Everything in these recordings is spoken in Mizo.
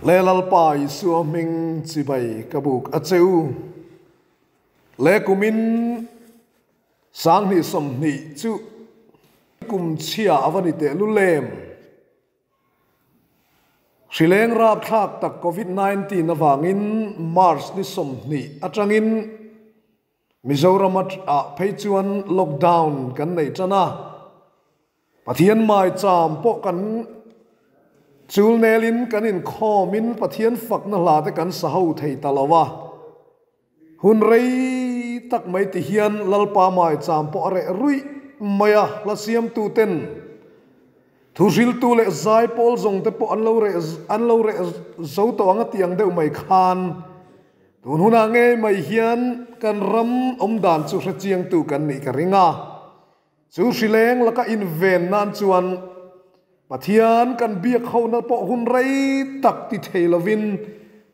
Le Lalpa Isua hming chibai ka buk a che u. Le kumin 20 20 chu kum chhia a va ni teh lu lem. Hrileng rapthlak tak Covid 19 avangin March ni 20 atangin Mizoram ah phei chuan lockdown kan nei tan a. Pathian mai cham pawh kan chul nelin kan inkhawmin Pathian fakna hla te kan sa ho thei ta lo a. Hun rei tak mai ti hian Lalpa mai cham pawh a reh ruih mai a, hla siamtu ten thu hriltu leh zai pawl zawng te pawh an lo reh an lo reh zo tawh ang a tih ang deuh mai khan tun hunah ngei mai hian kan ram awmdan chu hrechiangtu kan nih ka ring a. Chu hrileng laka inven nan chuan Pathian kan biak hona pawh hun rei tak ti thei lovin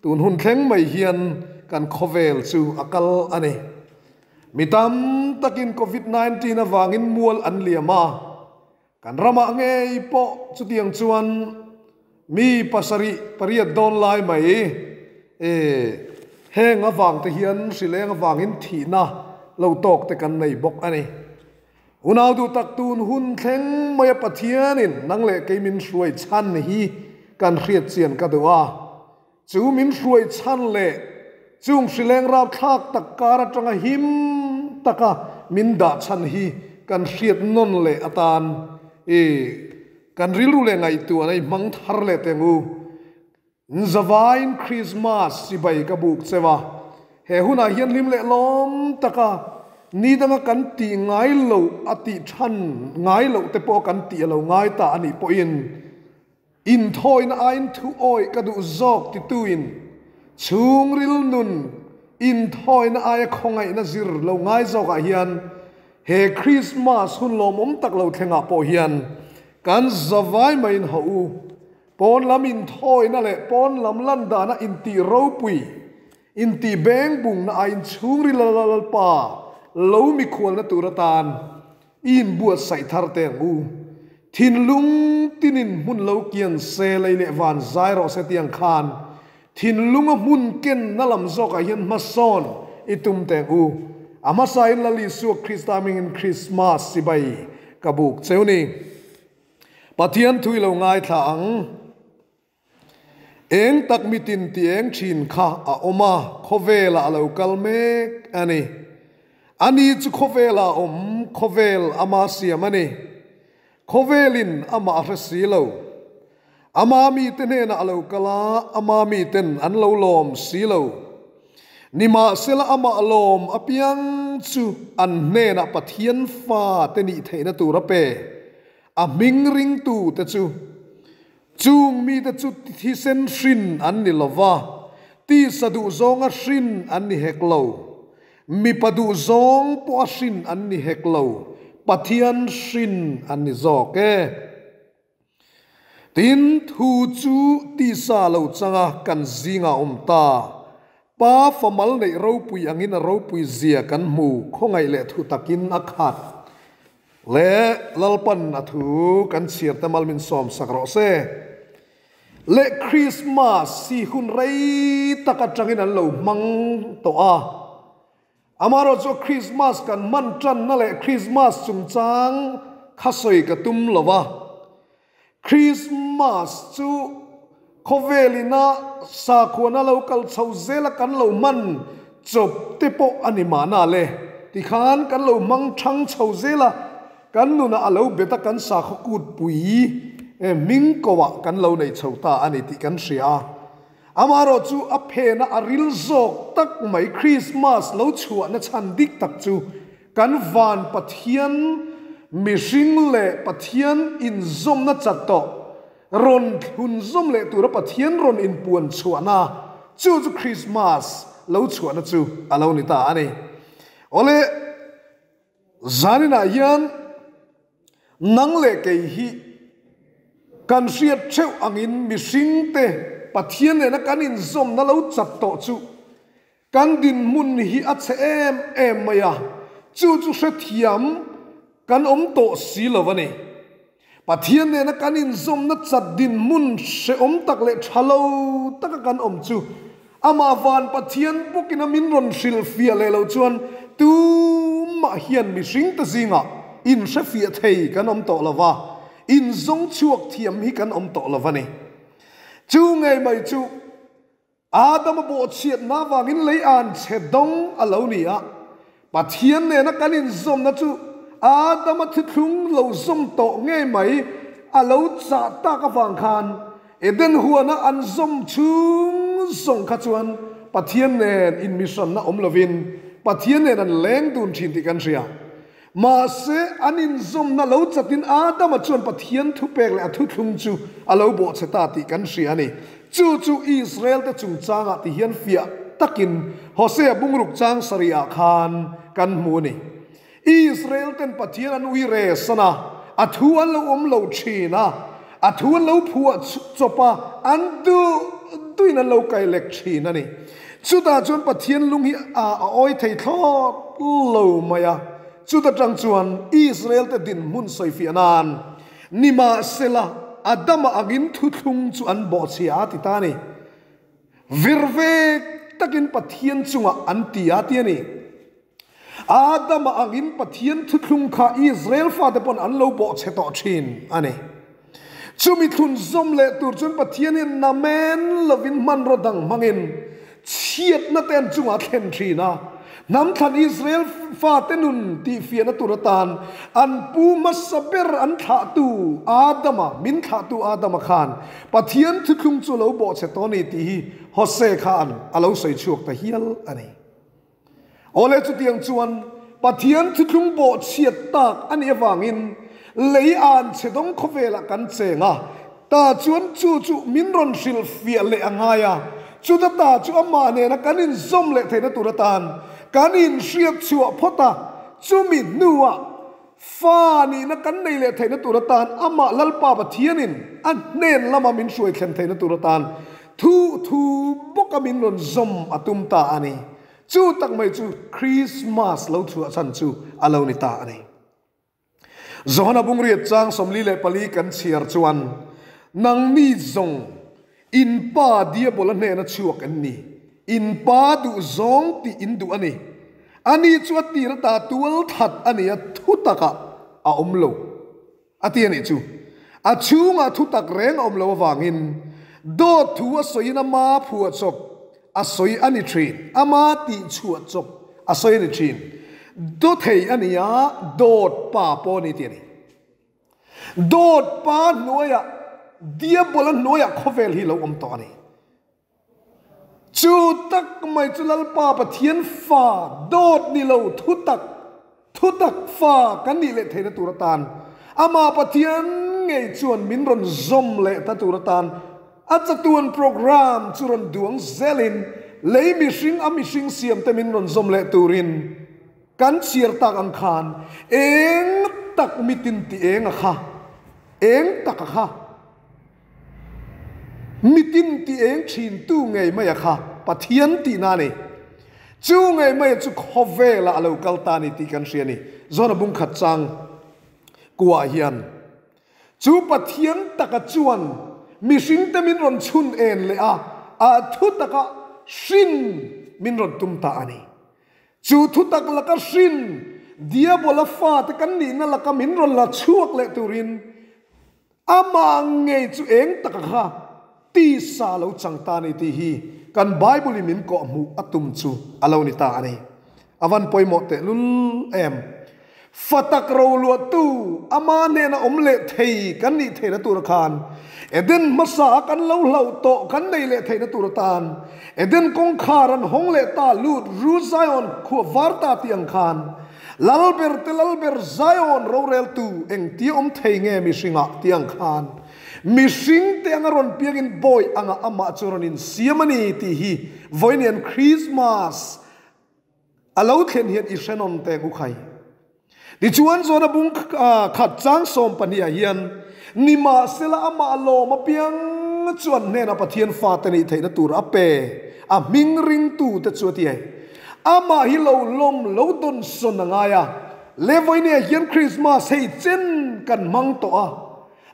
tun hun thleng mai hian kan khawvel chu a kal a ni. Mi tam takin Covid 19 avangin mual an liam a, kan ramah ngei pawh chutiang chuan mi pasarih pariat dawn lai mai e heng avang te hian hrileng avangin thihna lo tawk te kan nei bawk a ni. Unau duh tak tun hun thleng mai a Pathianin nang leh kei min hruai chhan hi kan hriat chian ka duh a. Chu min hruai chhan leh chung hrileng rapthlak tak kar atanga him taka min dah chhan hi kan hriat nawn leh atan i kan rilru leh ngaihtuah a i hmang thar leh teng u. Nzavain Christmas chibai ka buk cheu a, he hunah hian hlim leh lawm taka ni danga kan tih ngai loh a tih than ngai loh te pawh kan tih a lo ngai ta a nih pawhin inthawina aiin thu awih ka duh zawk tituin chhungril nun inthawina aia khawngaihna zir lo ngai zawkah hian he Christmas hun lawmawm tak lo thlengah pawh hian kan zavai maiin hawh u. Pawn lam inthawina leh pawn lam lan dana intih ropui, intih beng bungna aiin chhungril Lalpa lo mikhualna tur atan i inbuatsaih thar teh ang u. Thinlung tinin hmun lo kian se lei leh van zai rawh se tiang khan thinlunga hmun kenna lam zawkah hian hmasawn i tum teh ang u. A hmasain Lal Isua Krista hmingin Krismas chibai ka buk cheu ni. Pathian thui lo ngaithla ang. Eng tak mitin ti eng thin kha a awm a, khawvelah a lo kal mek a ni. Ani chu khawvelah a awm, khawvel ama siam a ni. Khawvelin amah a hre si lo. Ama mite hnenah a lo kal a, ama miten an lo lawm si lo. Nimahsela amah lawm apiang chu an hnenah Pathian fate nih theihna tur a pe. A hming ringtute chu chung mite chu thisen hrin an ni lo va, tisa duhzawnga hrin an ni hek lo, mipa duhzawng pawha hrin an ni hek lo, Pathian hrin an ni zawk e. Tin, thu chu tisa lo changa kan zingah awm ta. Pa famal neih ropui angin a ropui zia kan hmu, khawngaih leh thu takin a khat. Le Lalpan a thu kan chhiar te mal min sawm sak rawh se. Le Krismas hi hun rei tak atangin an lo hmang tawh a. Amaherawh chu Krismas kan hman tanna leh Krismas chungchang kha sawi ka tum lo a. Krismas chu khawvelina sakhuana lo kal chho zela kan lo hman chawp te pawh a ni mahna le. Tikhan kan lo hmang thang chho zela kan nunah a lo bet a kan sakhaw kutpui hming koah kan lo nei chho ta a ni tih kan hria a. Amaherawh chu a phena a ril zawk tak mai Krismas lo chhuahna chhan dik tak chu kan van Pathian mihring leh Pathian inzawmna chat tawh rawn thlunzawm leh tura Pathian rawn inpuan chhuahna chu chu Krismas lo chhuahna chu a lo ni ta a ni. Awle, zaninah hian Nang leh kei hi kan hriat theuh angin mihringte Pathian nena kan inzawmna lo chat tawh chu kan dinhmun hi a chhe em em mai a, chu chu hrethiam kan awm tawh si lo a ni. Pathian nena kan inzawmna chat dinhmun hrehawm tak leh tha lo taka kan awm chu Amah van Pathian bawkin a min rawn hrilhfiah leh loh chuan tumah hian mihringte zingah inhrefiah thei kan awm tawh lo va, inzawng chhuak thiam hi kan awm tawh lo va ni. Chu ngei mai chu Adama bawhchhiatna avangin lei an chhe dawng a lo ni a, Pathian nena kan inzawmna chu Adama thuthlung lo zawm tawh ngei mai a lo chah tak avang khan Eden huana an zawm chhung zawng kha chuan Pathian nen inmihranna awm lovin Pathian nen an leng dun thin tih kan hria. Mahse, an inzawmna lo chatin Adama chuan Pathian thupek leh a thuthlung chu a lo bawhchhe ta tih kan hria a ni. Chu chu Israelte chungchangah ti hian fiah takin Hosea bungruk chang sarihah khan kan hmu a ni. Israelten Pathian an ui re san a, a thu an lo awm lo thin a, a thu an lo phuah chawp a, an duh duhin an lo kai lek thin a ni. Chutah chuan Pathian lung hi a awi thei thlawt lo mai a, chuta tang chuan Israel-te dinhmun sawifiah nan nimahsela Adama angin thuthlung chu an bawhchhia a ti ta a ni. Vir vek takin Pathian chungah an ti a ti a ni. Adama angin Pathian thuthlung kha Israel fate pawn an lo bawhchhe tawh thin a ni. Chumi thlun zawm leh tur chuan Pathian hian namen lovin hmanraw dang hmangin chhiatna te an chungah a thlen thin a. Hnam thlan Israel fate nun tihfiahna tur atan an pu hmasa ber an thlahtu Adama, min thlahtu Adama khan Pathian thuthlung chu a lo bawhchhe tawh a ni tih hi Hosea khan a lo sawi chhuak ta hial a ni. Awle chutiang chuan Pathian thuthlung bawhchhiat tak a nih avangin lei an chhe dawng khawvelah kan cheng a, ta chuan chu chu min rawn hrilhfiah leh a ngai a, chuta ta chu amah nena kan inzawm leh theihna tur atan kan inhriat chhuah phawt a, chumi hnuah fa nihna kan nei leh theihna tur atan amah Lalpa Pathianin a hnen lama min hruai thlen theihna tur atan Thu thu bawka min rawn zawm a tum ta a ni. Chu tak mai chu Krismas lo chhuah chhan chu a lo ni ta a ni. Johana Bungriat chang 44 kan chhiar chuan, Nangni zawng in pa Diabola hnena chhuak an ni, in pa duh zawng tih in duh a ni. Ani chu a tir ata tual that a ni a, thu takah a awm lo. A ti a nih chu. A chhungah thu tak reng a awm lo avangin dawt thu a sawiin ama phuah chawp a sawi a ni thin, ama tih chhuah chawp a sawi a ni thin. Dawthei a ni a, dawt pa pawh a ni tih a ni. Dawt pa hnuaiah, Diabola hnuaiah khawvel hi lo awm tawh a ni. Chu tak mai chu Lalpa Pathian fa dawt ni lo thutak, thutak fa kan nih leh theihna tur atan Amah Pathian ngei chuan min rawn zawm leh ta tur atan a chatuan program chu rawn duang zelin lei mihring a mihring siamte min rawn zawm leh turin kan chhiar tak ang khan eng tak mitin ti eng a kha, eng tak a kha. Mitin ti eng thin tu ngei mai a kha Pathian tihna a ni. Chu ngei mai chu khawvelah a lo kal ta a ni tih kan hria a ni. Zawna bung khat chang kuah hian chu Pathian taka chuan mihringte min rawn chhun en leh a, a thu taka hrin min rawn tum ta a ni. Chu thutak laka hrin Diabola fate kan nihna laka min rawn la chhuak leh turin Amah ngei chu eng taka kha tisa lo chang ta a ni tih hi kan Bible in min kawhhmuh a tum chu a lo ni ta a ni. A van pawimawh tehlul em. Fa tak roluahtu ama hnena awm leh thei kan nih theihna tur khan Eden hmasa a kan lo hlauh tawh kan nei leh theihna tur atan Eden kawngkhar an hawng leh ta lut ru Zion khua var ta tih ang khan Lalber te Lalber Zion roreltu engtia awm thei nge mihringah ti ang khan mihring te anga rawn piangin bawi anga amah chu rawn insiam a ni tih hi vawiin Christmas a lo thlen hian i hrenawn teng u khai. Tichuan Jona bung khat chang 12 ah hian nimahsela amah lawm apiang chuan hnenah Pathian fate nih theihna tur a pe a hming ringtu te chu a ti ai. Amah hi lo lawm lo dawn sawn a ngai a, le vawinia hian Christmas hei chen kan hmang tawh a.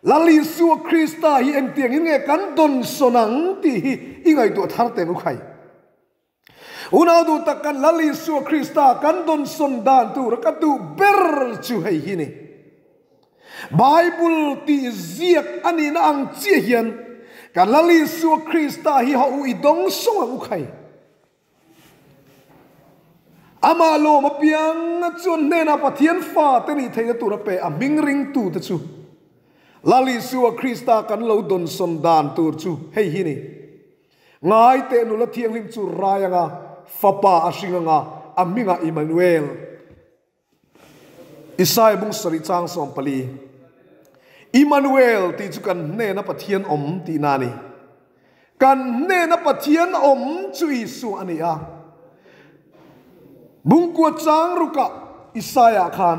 Lal Isua Krista hi engtiangin nge kan dawnsawn ang tih hi i ngaihtuah thar teng u khai. Unau duh tak kan Lal Isua Krista kan dawnsawn dan tura ka duh ber chu hei hi ni. Bible tih ziak a nihna ang chiah hian kan Lal Isua Krista hi hawh u i dawngsawng ang u khai. Amah lawm apiang chuan hnenah Pathian fate nih theihna tur a pe a, hming ringtute chu Lal Isua Krista kan lo dawnsawn dan tur chu hei hi ni. Ngai teh nula thianghlim chu rai anga fapa a hring anga a hmingah Immanuel. Isaiah bung sarih chang 14. Immanuel tih chu kan hnena Pathian awm tihna a ni. Kan hnena Pathian awm chu Isua a ni a. Bungkua chang rukah Isaiah khan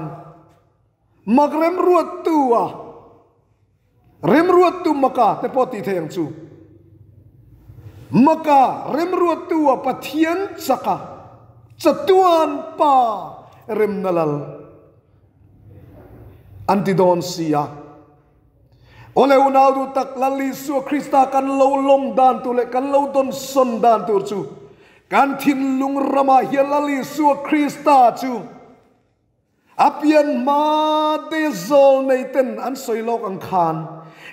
mak remruattu a Remruattu Maka te pawh tih theih ang chu. Maka remruattu a Pathian chaka chatuan pa remna lal an ti dawn si a. Awle unau duh tak Lal Isua Krista kan lo lawm dan tur leh kan lo dawnsawn dan tur chu kan thinlung ramah hian Lal Isua Krista chu A pian hma te zawl nei ten an sawi lawk ang khan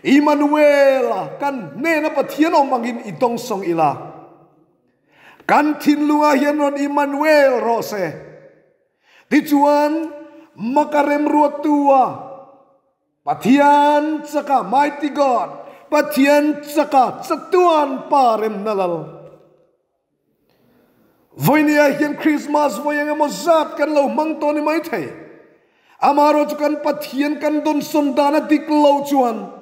Immanuel-a kan hnena Pathian awm angin i dawngsawng ila. Kan thinlungah hian rawn Immanuel rawh se. Tichuan, Maka remruattu-a Pathian chaka, Mighty God, Pathian chaka chatuan pa remna lal. Vawinia hian Krismas vawi eng emaw zat kan lo hmang tawh ni mai thei. Amaherawh chu kan Pathian kan dawnsawn dan a dik lo chuan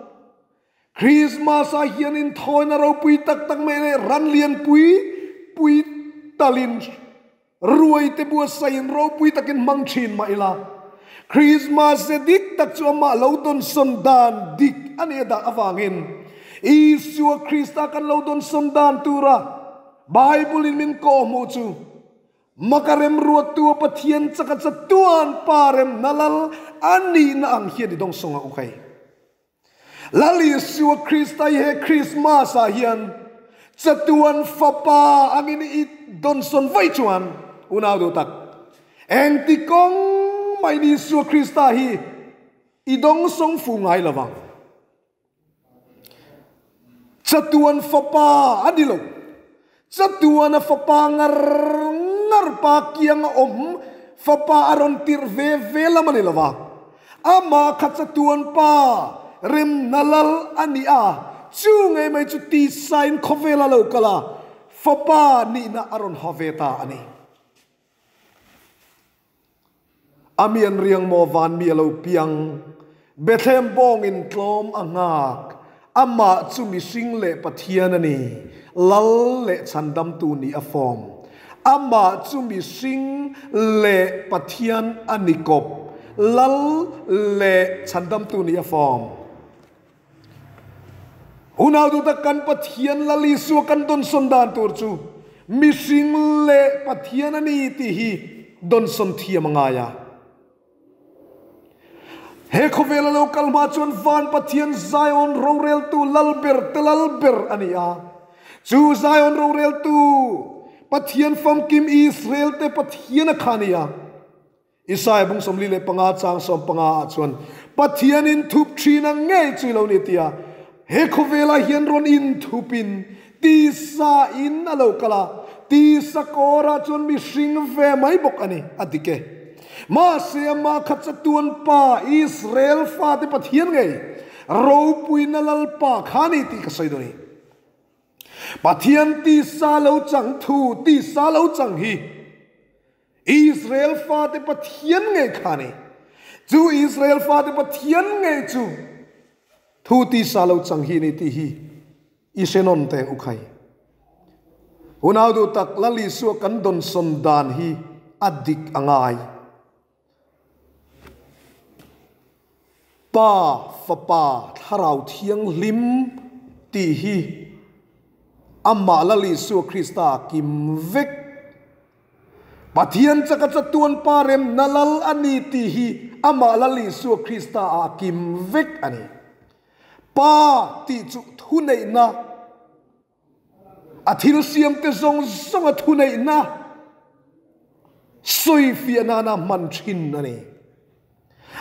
Krismas ah hian inthawina ropui tak tak mai leh ran lian pui pui talin Ruai te buatsaihin ropui takin hmang thin mah ila, Krismas ze dik tak chu amah lo dawnsawn dan dik a nih a dah avangin Isua Krista kan lo dawnsawn dan tura Bible in min kawhhmuh chu Maka remruattu a Pathian chaka chatuan pa remna lal a nihna ang hian i dawngsawng ang u kai. Lal Isua Krista hi he Krismas ah hian chatuan fapa angin i dawnsawn vaih chuan unau duh tak engti kawng mahin Isua Krista hi i dawngsawng fu ngai lo vang. Chatuan fapa a ni lo. Chatuana fapa ngar ngar pa kianga awm fapa a rawn tirh ve ve lam a ni lo va. Amah kha chatuan pa remna lal a ni a, chu ngei mai chu tisain khawvel a lo kal a, fapa nihna a rawn ha ve ta a ni. A mi an riang maw van mi a lo piang, Bethlehem bawngin tlawm a nghak, Amah chu mihring leh Pathian a ni, Lal leh chhandamtu nih a fawm. Amah chu mihring leh Pathian a ni kawp, Lal leh chhandamtu nih a fawm. Unau duhtak kan Pathian Lal Isua kan dawnsawn dan tur chu mihring leh Pathian a ni tih hi dawnsawn thiam a ngai a. He khawvela lo kal hma chuan van Pathian Zion roreltu Lal ber te Lal ber a ni a. Chu Zion roreltu Pathian famkim Israel te Pathian a kha a ni a. Isaiah bung 45 chang 15 ah chuan Pathian in thup thin ang ngei chu ilo ni tia he khawvelah hian rawn in thupin tisa in a lo kal a, tisa kawrah chuan mihring ve mai bawk a ni a dik e. Mahse amah kha chatuan pa Israel fate Pathian ngei ropuina Lalpa kha a ni tih ka sawi dawn i. Pathian tisa lo chang thu tisa lo chang hi Israel fate Pathian ngei kha ni. Chu Israel fate Pathian ngei chu thu tisa lo chang hi ni tih hi i hre nawn teng u khai. Unau duh tak Lal Isua kan dawnsawn dan hi a dik a ngai. Pa, Fapa, Thlarau Thianghlim tih hi amah Lal Isua Krista kim vek. Pathian chaka chatuan pa remna lal a ni tih hi amah Lal Isua Krista ah kim vek a ni. Pa tih chu thuneihna, a thil siamte zawng zawnga thuneihna sawifiah nana hman thin a ni.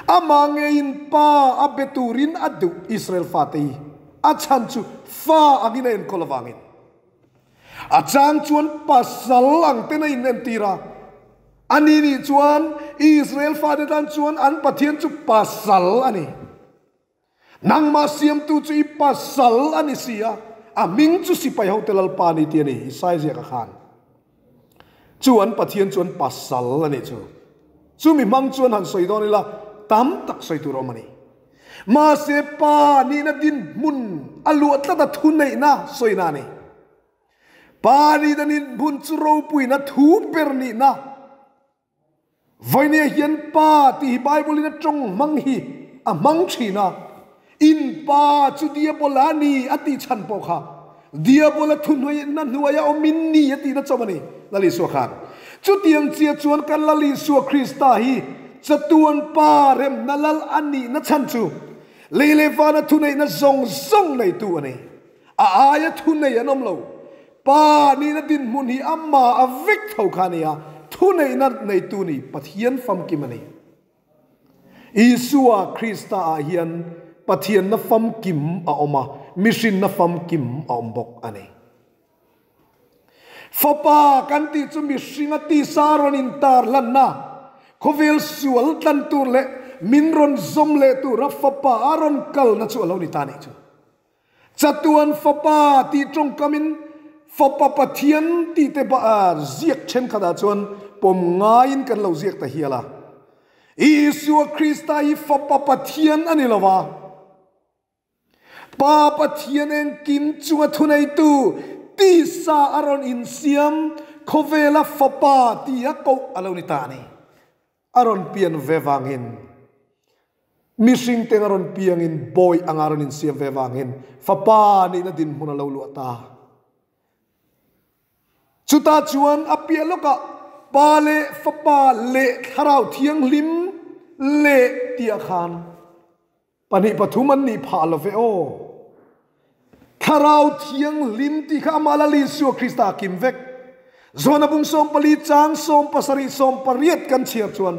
Amah ngeiin Pa a be turin a duh Israel fate hi a chhan chu fa angin a enkawl avangin. A chang chuan pasal ang ten a inentir a, a ni nih chuan Israel fate tan chuan an Pathian chu pasal a ni. Nangmah siamtu chu i pasal a ni si a, a hming chu sipai hote Lalpa a ni tih a ni, Isai ziakah khan. Chu an Pathian chu an pasal a nih chu. Chumi hmang chuan han sawi dawn ila, tam tak sawi tur a awm a ni. Mahse Pa nihna dinhmun a luah tlat a thuneihna sawina a ni. Pa nihna dinhmun chu ropuina thu ber nihna. Vawinia hian Pa tih hi Bible in a tawng hmang hi a hmang thin a, in pa chu Diabola a ni a tih chhan pawh kha Diabola thuhnuaina hnuaia awm in ni a tihna chawm a ni Lal Isua khan. Chutiang chiah chuan kan Lal Isua Krista hi chatuan Pa remna lal a nihna chhan chu lei leh vana thuneihna zawng zawng neitu a ni. A aia thunei an awm lo. Pa nihna dinhmun hi amah a vek tho kha a ni a, thuneihna neitu ni Pathian famkim a ni. Isua Krista ah hian Pathianna famkim a awm a, mihrinna famkim a awm bawk a ni. Fapa kan tih chu mihringa tisa rawn intarlanna, khawvel sual tlan tur leh min rawn zawm leh tura Fapa a rawn kalna chu a lo ni ta a nih chu. Chatuan Fapa tih tawngkamin Fapa Pathian tih te ziak thenkhatah chuan pawm ngaiin kan lo ziak ta hial a. Isua Krista hi Fapa Pathian a ni lo va, Pa Pathian engkim chunga thuneitu tisa a rawn insiam khawvela Fapa tia koh a lo ni ta a ni. A rawn pian ve vangin, mihring teng a rawn piangin bawi anga rawn insiam ve vangin fapa nihna dinhmun a lo luah ta. Chutah chuan a piah lawkah Pa leh Fapa leh Thlarau Thianghlim leh tih ah khan Pahnih pathum an nih phah lo ve aw. Thlarau Thianghlim tih kha amah Lal Isua Krista a kim vek. Johana bung 14 chang 17 18 kan chhiar chuan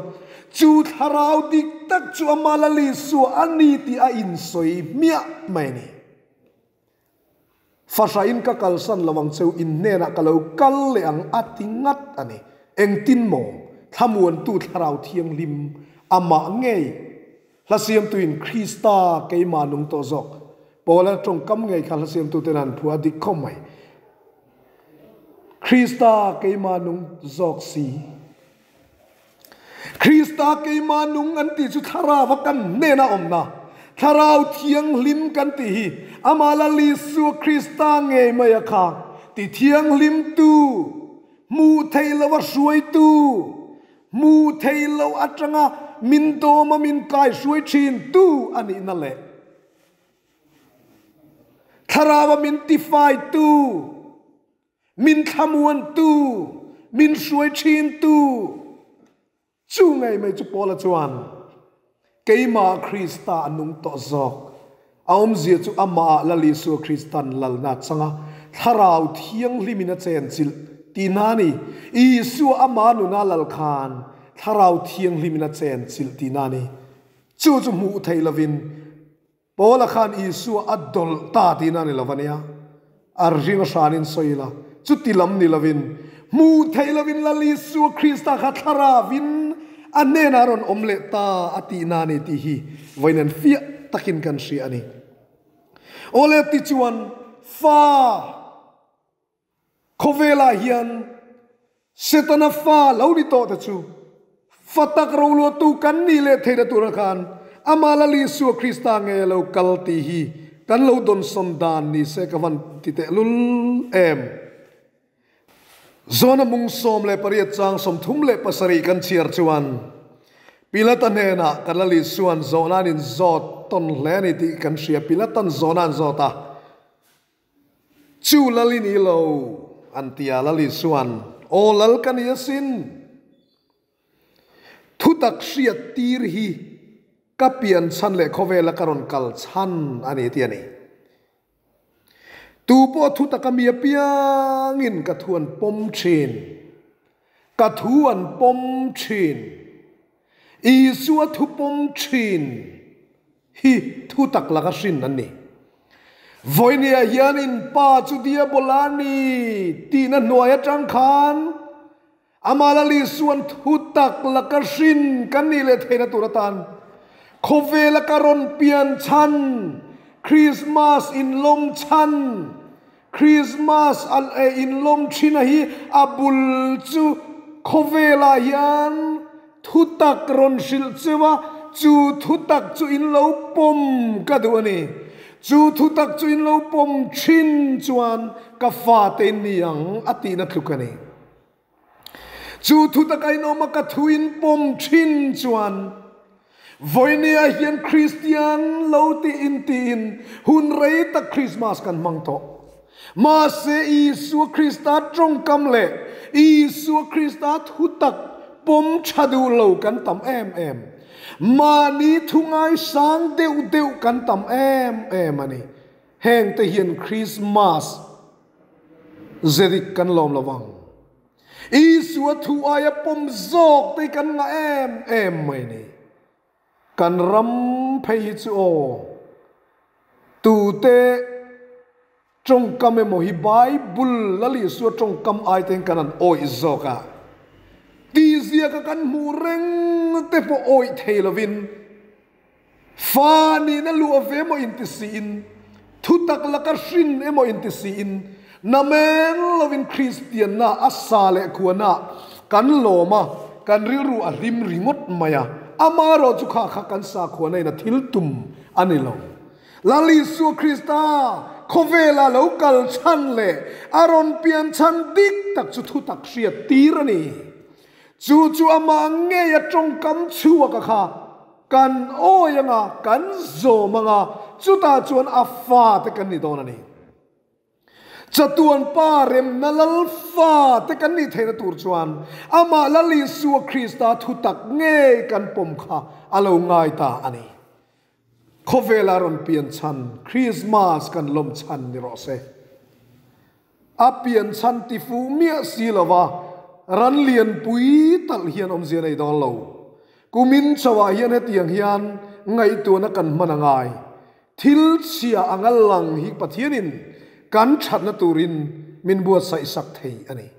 chu Thlarau dik tak chu amah Lal Isua a ni tih a insawi hmiah mai a ni. Fahrain ka kalsan lo ang cheu, in hnenah ka lo kal leh ang a ti ngat a ni. Engtin maw? Thlamuantu Thlarau Thianghlim amah ngei hla siamtuin Krista keimah nung tawh zawk. Paula tawngkam ngei kha hla siamtuten an phuah a dik khawp mai. Krista keimah nung zawk si. Krista keimah nung an tih chu Thlarau a kan hnena awmna, Thlarau Thianghlim kan tih hi amah Lal Isua Krista ngei mai a kha ti thianghlimtu, hmuh theih loh a hruaitu, hmuh theih loh atanga min dawma min kaihruai thintu a nihna leh Thlarau a min tifaitu, Min thlamuantu, min hruai thintu chu ngei mai chu Paula chuan keimah Krista a nung tawh zawk. A awmzia chu amah Lal Isua Kristan lalna changa Thlarau Thianghlimin a chenchilh tihna a ni. Isua amah nuna lal khan Thlarau Thianghlimin a chenchilh tihna a ni. Chu chu hmuh theih lovin Paula khan Isua a dawlh ta tihna a ni lo va nia, a ring a hranin sawi ila, chuti lam ni lovin, hmuh theih lovin Lal Isua Krista kha thlaravin a hnenah a rawn awm leh ta a tihna a ni tih hi vawiin fiah takin kan hria a ni. Awle tichuan fa Khawvelah hian Setana fa lo ni tawh te chu fa tak roluatu kan nih leh theihna tura khan amah Lal Isua Krista ngei a lo kal tih hi kan lo dawnsawn dan ni se ka van ti tehlul em. Johna mung 18 chang 37 kan chhiar chuan Pilata hnenah kan Lal Isua'n zawhna an inzawt tawn hle a ni tih kan hria. Pilata'n zawhna an zawt a. Chu lal i ni lo, an ti a, Lal Isua'n, Aw lal ka ni asin. Thutak hriat tir hi Ka pian chhan leh khawvela ka rawn kal chhan a ni ti a ni. Tu pawh thu taka mi apiangin ka thu an pawm thin. Ka thu an pawm thin. Isua thu pawm thin hi thu tak laka hrin an ni. Vawinia hian in pa chu Diabola a ni tihna hnuai atang khan Amah Lal Isua'n thu tak laka hrin kan nih leh theihna tur atan khawvela ka rawn pian chhan, Krismas inlawm chhan, Krismas inlawm thina hi a bul chu khawvelah hian thu tak rawn hrilh cheu a, chu thu tak chu in lo pawm ka duh a ni. Chu thu tak chu in lo pawm thin chuan ka fate in ni ang a tihna tluk a ni. Chu thu taka in awm a ka thu in pawm thin chuan vawinia hian Kristian lo tih in tiin hun rei tak Krismas kan hmang tawh. Mahse Isua Krista tawngkam leh Isua Krista thu tak pawm tha duh lo kan tam em em. Mahni thu ngaisang deuh deuh kan tam em em a ni. Heng te hian Krismas Zedik kan lawm lo vang. Isua thu aia pawm zawk te hi kan ngah em em mai ni. Kan ram phei hi chu aw, tute tawngkam emaw hi Bible Lal Isua tawngkam ai ten kan han awih zawk a, tihziaka kan hmuh reng te pawh awih thei lovin, Fa nihna luah ve emaw inti siin, thutak laka hrin emaw inti siin, namen lovin Kristianna a sa leh khuana kan lawm a, kan rilru a hlim ringawt mai a. Amaherawh chu kha kha kan sakhuana in a thil tum a ni lo. Lal Isua Krista khawvela lo kal chhan leh a rawn pian chhan dik tak chu thutak hriat tir a ni. Chu chu amah ngei a tawngkam chhuak a kha. Kan awi anga, kan zawm anga, chutah chuan a fate kan ni dawn a ni. Chatuan Pa remna Lal fate kan nih theihna tur chuan amah Lal Isua Krista thutak ngei kan pawm kha a lo ngai ta a ni. Khawvela rawn pian chhan Krismas kan lawm chhan ni rawh se. A pian chhan ti fuh miah si lova ran lianpui talh hian awmzia nei dawn lo. Kumin chauhah hian hetiang hian ngaihtuahna kan hman a ngai. Thil chhia anga lang hi Pathianin kan thatna turin min buatsaih sak thei a ni.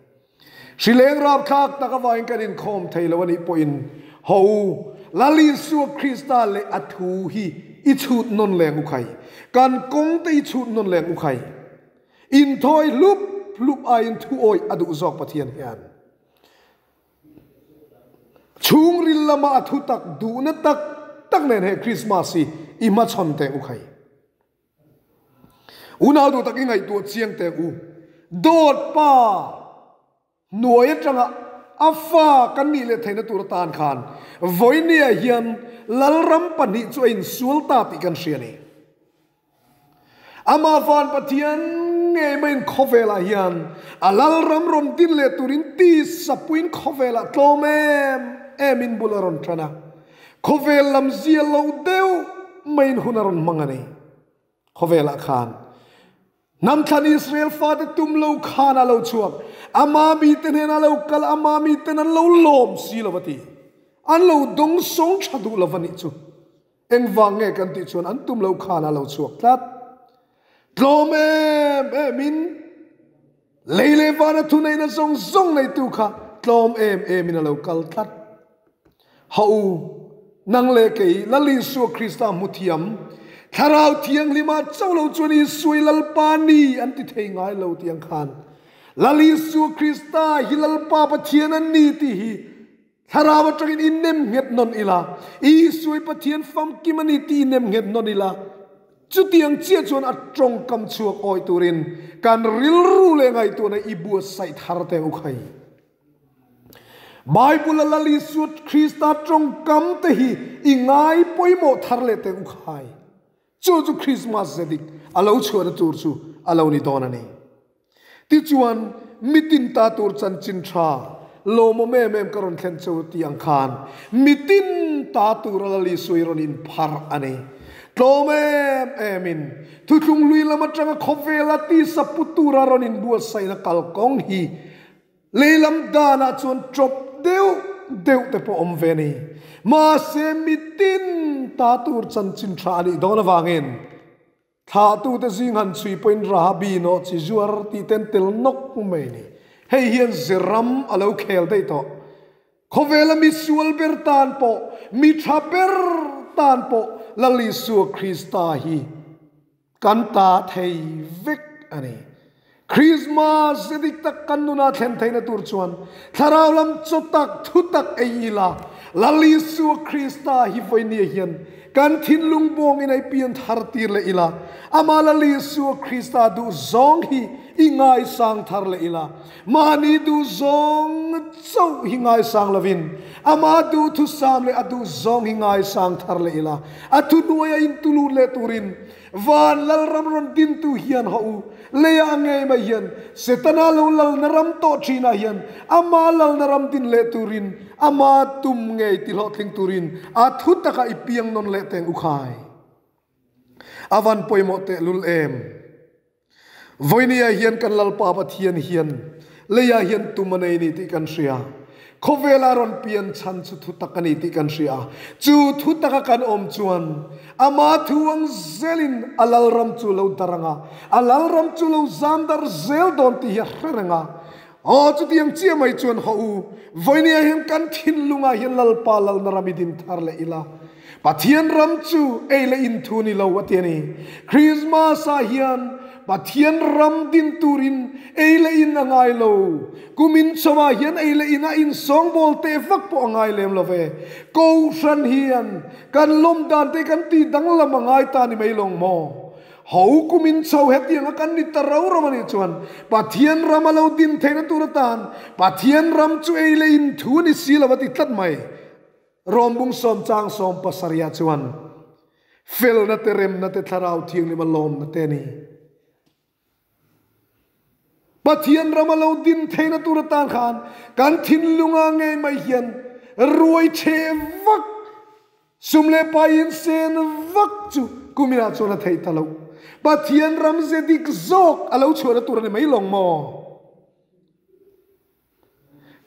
Hrileng rapthlak tak avangin kan inkhawm thei lo a nih pawhin ho Lal Isua Krista leh a thu hi i chhut nawn leng u khai. Kan kawng te i chhut nawn leng u khai. Inthawi hlup hlup aiin thu awih a duh zawk Pathian hian chhungril lama a thu tak duhna tak tak nen he Krismas hi i hmachhawn teh u khai. Unau duh tak i ngaihtuah chiang teh u. Dawt pa Hnuai atanga a fa kan nih leh theihna tur atan khan vawinia hian Lalram pahnih chu a insual ta tih kan hria a ni. Amah van Pathian ngei maiin khawvelah hian a Lalram rawn din leh turin tisapuiin khawvelah tlawm em emin bul a rawn tan a, khawvel lam zia lo deuh maiin hun a rawn hmang a ni. Khawvelah khan hnamthlan Israel fate tum lo khan a lo chhuak, ama mite hnenah a lo kal, ama miten an lo lawm si lo va ti. An lo dawng sawng tha duh lo va nih chu. Engvang nge kan tih chuan an tum lo khan a lo chhuak tlat. Tlawm em em in lei leh vana thuneihna zawng zawng neitu kha tlawm em em in a lo kal tlat. Ha u, nang leh kei Lal Isua Krista hmu thiam, Thlarau Thianghlima cho lo chuan Isua i Lalpa ni an ti thei ngai lo tih ang khan, Lal Isua Krista hi Lalpa Pathian a ni tih hi Thlarau atangin i nem nghet nawn ila, Isua i Pathian famkim a ni tih i nem nghet nawn ila, chutiang chiah chuan a tawngkam chhuak awih turin kan rilru leh ngaihtuahna i buatsaih thar teh u khai. Bible a Lal Isua Krista tawngkam te hi i ngai pawimawh thar leh teh u khai. Chu chu Christmas zedik a lo chhuahna tur chu a lo ni dawn a ni. Tichuan, mitin ta tur chanchin tha, Lawmawm em em ka rawn thlen chu tih ang khan mitin ta tura Lal Isua i rawn inpharh a ni. Tlawm em em in thuthlung hlui lam atanga khawvela tisa pu tura rawn inbuatsaihna kalkawng hi lei lam danah chuan tawp deuh deuh te pawh awm ve a ni. Mahse mitin ta tur chanchin tha a nih dawn avangin Thlahtute zing han chhui pawhin Rahabi nawh chi zuar tih ten tel nawk mai ni. Hei hian Zeram a lo khel daih tawh. Khawvela mi sual ber tan pawh, mi tha ber tan pawh Lal Isua Krista hi kan ta thei vek a ni. Krismas ze dik tak kan nuna thlen theihna tur chuan thlarau lam chaw tak, thu tak ei ila, Lal Isua Krista hi vawinia hian kan thinlung bawngin ei pian thar tir leh ila, amah Lal Isua Krista duh zawng hi i ngaisang thar leh ila, mahni duh zawng chauh hi ngaisang lovin amah duhthusam leh a duh zawng hi ngaisang thar leh ila, a thuhnuaia intulut leh turin Van Lalram rawn dintu hian haw u, leiah ngei mai hian Setana lo lalna ram tawh thinah hian ama lalna ram din leh turin, ama tum ngei ti hlawhtling turin a thu takah i piang nawn leh teng u khai. A van pawimawh tehlul em! Vawinia hian kan Lalpa Pathian hian leiah hian tum a nei ni tih kan hria. Khawvela rawn pian chhan chu thu tak a ni tih kan hria. Chu thu taka kan awm chuan ama thu ang zelin a Lalram chu lo dar ang a, a Lalram chu lo zam dar zel dawn tih hi a hre reng a. Aw, chutiang chiah mai chuan haw u, vawinia hian kan thinlungah hian Lalpa Lalna ram i din thar leh ila. Pathian ram chu ei leh in thu ni lo a ti a ni. Christmas ah hian Pathian ram din turin ei leh in a ngai lo. Kum in chho ah hian ei leh in a insawngbawl teh vak pawh a ngai lem lo ve. Kohhran hian kan lawm dan te kan tih danglam a ngai ta ni mai lawng maw? Ho kum in chho hetiang a kan ni ta ro ro a nih chuan Pathian ram a lo din theihna tur atan Pathian ram chu ei leh in thu a ni si lo a ti tlat mai. Rawmbung sawmchang 70 ah chuan felna te remna te thlarau thianghlim a lawmna te a ni. Pathian ram a lo din theihna tur atan khan kan thinlunga ngei mai hian ruai chhe vak, sum leh pai in sen vak chu kuminah chuan a theih ta lo. Pathian ram ze dik zawk a lo chhuahna tur a ni mai lawng maw?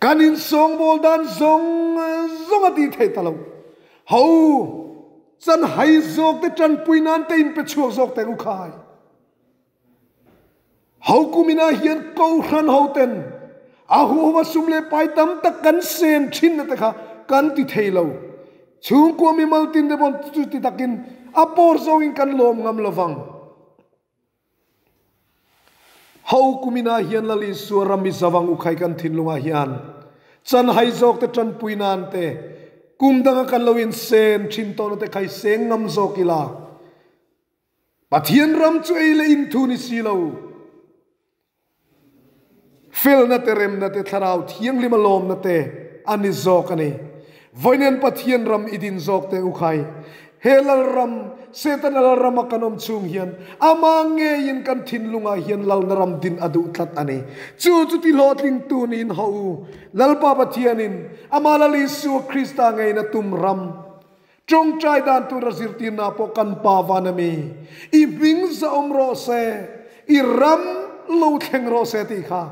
Kan insawngbawl dan zawng zawng a tih theih ta lo. Ho chan hai zawk te tanpui nan te in pe chhuak zawk teng u khai. Ho kumina hian kohhran ho ten a huhova sum leh pai tam tak kan sen thin na te kha kan ti thei lo. Chhungkua mimal tin te pawh chu ti takin a pawr zawngin kan lawm ngam lovang. Ho kuminah hian Lal Isua ram i zavang u khai kan thinlungah hian chanhai zawk te tanpui nan te kum danga kan lo in sen thin tawhna te khai seng ngam zawk ila. Pathian ram chu ei leh in thu ni si lo. Felna te remna te thlarau thianghlim a lawmna te a ni zawk a ni. Vawiin Pathian ram i din zawk teh u khai. He Lalram, Setana Lalrama kan awm chhung hian amah ngeiin kan thinlungah hian Lalna ram din a duh tlat a ni. Chu chu ti hlawhtlingtu niin haw u, Lalpa Pathianin amah Lal Isua Krista ngeina tum ram, tawngtai dan tura zirtirna pawh kan Pa van a mi, i hming zahawm rawh se, i ram lo thleng rawh se tih kha.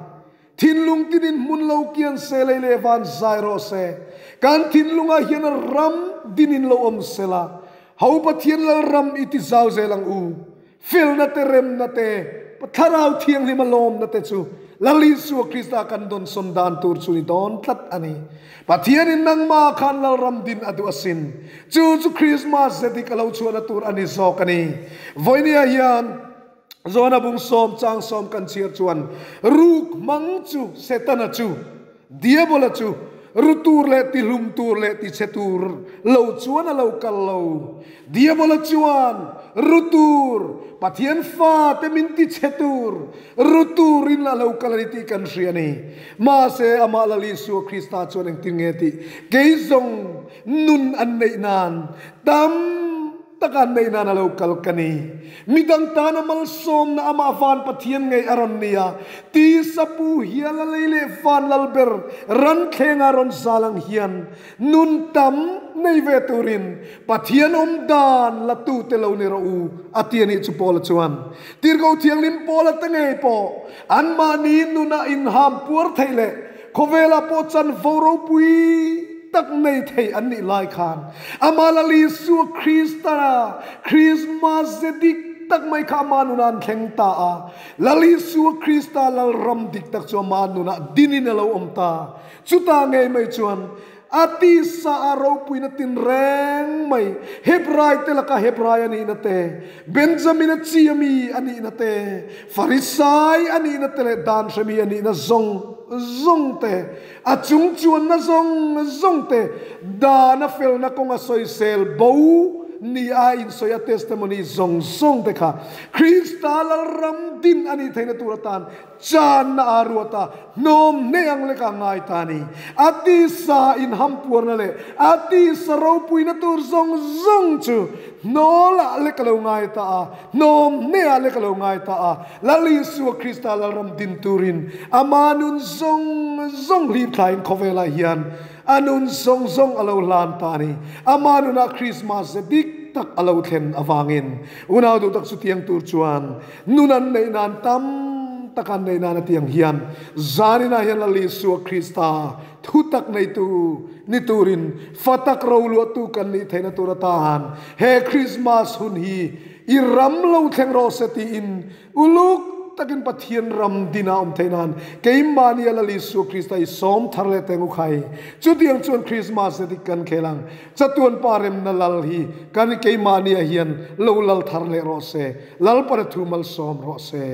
Thinlung tinin hmun lo kian se lei leh van zai rawh se. Kan thinlungah hian a ram dinin lo awm se la. Ho Pathian lal ram i ti zau zel ang u. Felna te remna te, Thlarau Thianghlim a lawmna te chu Lal Isua Krista kan dawnsawn dan tur chu ni dawn tlat a ni. Pathianin nangmah khan lal ram din a duh asin. Chu chu Krismas ze dik a lo chhuahna tur a ni zawk a ni. Vawinia hian Zona bung sawm chang sawm kan chhiar chuan ruk hmang chu Setana chu, Diabola chu, ru tur leh tihlum tur leh tichhe tur lo chuan a lo kal lo. Diabola chuan ru tur, Pathian fate min tichhe tur, ru turin a lo kal a ni tih kan hria a ni. Mahse, amah Lal Isua Krista chuan engtin nge tih kei zawng nun an neih nan tam. taka an neih nan a lo kal ka ni. Midang tana malsawmna amah van Pathian ngei a rawn ni a, tisa pu hial a lei leh van lal ber ran thlenga rawn zal ang hian nun tam nei ve turin Pathian awm dan la tute lo ni rawh u, a ti a nih chu Paula chuan. Tirhkoh Thianghlim Paula te ngei pawh anmahni nuna inham puar theih leh Khawvelah pawh chanvo ropui tak nei thei an nih lai khan amah Lal Isua Krista Krismas ze dik tak mai kha ama nunah an thleng ta a. Lal Isua Krista Lalram dik tak chu ama nunah dinin a lo awm ta. Chutah ngei mai chuan A tisa a ropuina tinreng mai, Hebrai te laka Hebrai a nihna te, Benjamina chi a mi a nihna te, Farisai a nihna te leh dan hremi a nihna zawng zawng te, a chung chuanna zawng zawng te, dan a felna kawnga sawisel bo ni a insawi a testimony zawng zawng te kha Krista Lalram din a nih theihna tur atan Channa a ruat a, hnawm hneh ang lek a ngai ta a ni. A tisa inhampuarna leh a tisa ropuina tur zawng zawng chu hnawlah lek a lo ngai ta a, hnawm hnehah lek a lo ngai ta a. Lal Isua Krista Lalram din turin ama nun zawng zawng hlip thlain khawvelah hian a nun zawng zawng a lo hlan ta a ni. Ama nunah Krismas ze dik tak a lo thlen avangin unau duh tak chutiang tur chuan Nun an neih nan tam tak an neih nan a tiang hian zaninah hian Lal Isua Krista thu tak neitu ni turin fa tak roluahtu kan nih theihna tur atan he Krismas hun hi i ram lo thleng rawh se tiin uluk takin Pathian ram din a awm theih nan keimahni a Lal Isua Krista i sawm thar leh teng u khai. Chutiang chuan Krismas zet i kan khel ang. Chatuan pa remna lal hi kan keimahni ah hian lo lal thar leh rawh se. Lalpana thu malsawm rawh se.